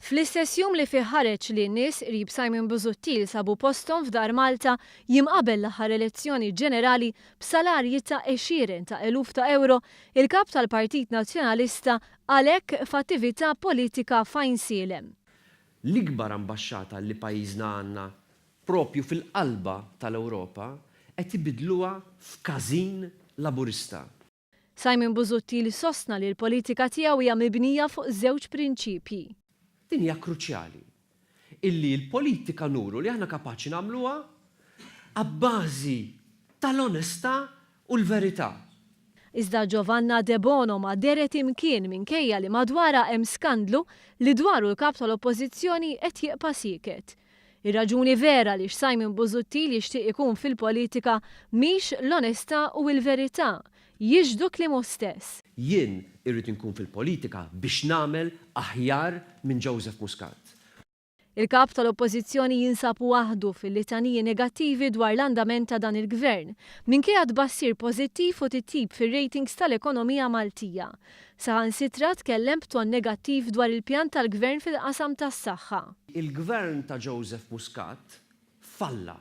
Fl-istess jum li fih ħareġ li n-nies qrib Simon Busuttil sabu posthom f'Dar Malta jiem qabel l-aħħar elezzjoni ġenerali b'salarji ta' għexieren ta' eluf ta' ewro, il-Kap tal-Partit Nazzjonalista qal hekk f'attività politika f'Għajnsielem. L-ikbar ambaxxata li pajjiżna għandna propju fil-qalba tal-Ewropa qed ibiddluha f'każin Laburista. Simon Busuttil sostna li l-politika tiegħu hija mibnija fuq żewġ prinċipji. Din hija kruċjali. Illi l-politika nuru li aħna kapaċi nagħmluha abbażi tal-onestà u l-verità. Iżda Giovanna Debono ma dehret imkien minkejja li madwarha hemm skandlu li dwaru l-Kap tal-Oppożizzjoni qed jibqa' sieket. Ir-raġuni vera għaliex Simon Busuttil jixtieq ikun fil-politika mhix l-onestà u l-verità, jixhdu kliemu stess. Jien irrid inkun fil-politika biex nagħmel aħjar minn Joseph Muscat. Il-Kap tal-Oppożizzjoni jinsab waħdu fil-litaniji negattivi dwar l-andament ta' dan il-Gvern, minkejja tbassir pożittiv u titjib fir-ratings tal-ekonomija Maltija. Saħansitra tkellem b'ton negattiv dwar il-pjan tal-Gvern fil-qasam tas-saħħa. Il-Gvern ta' Joseph Muscat falla.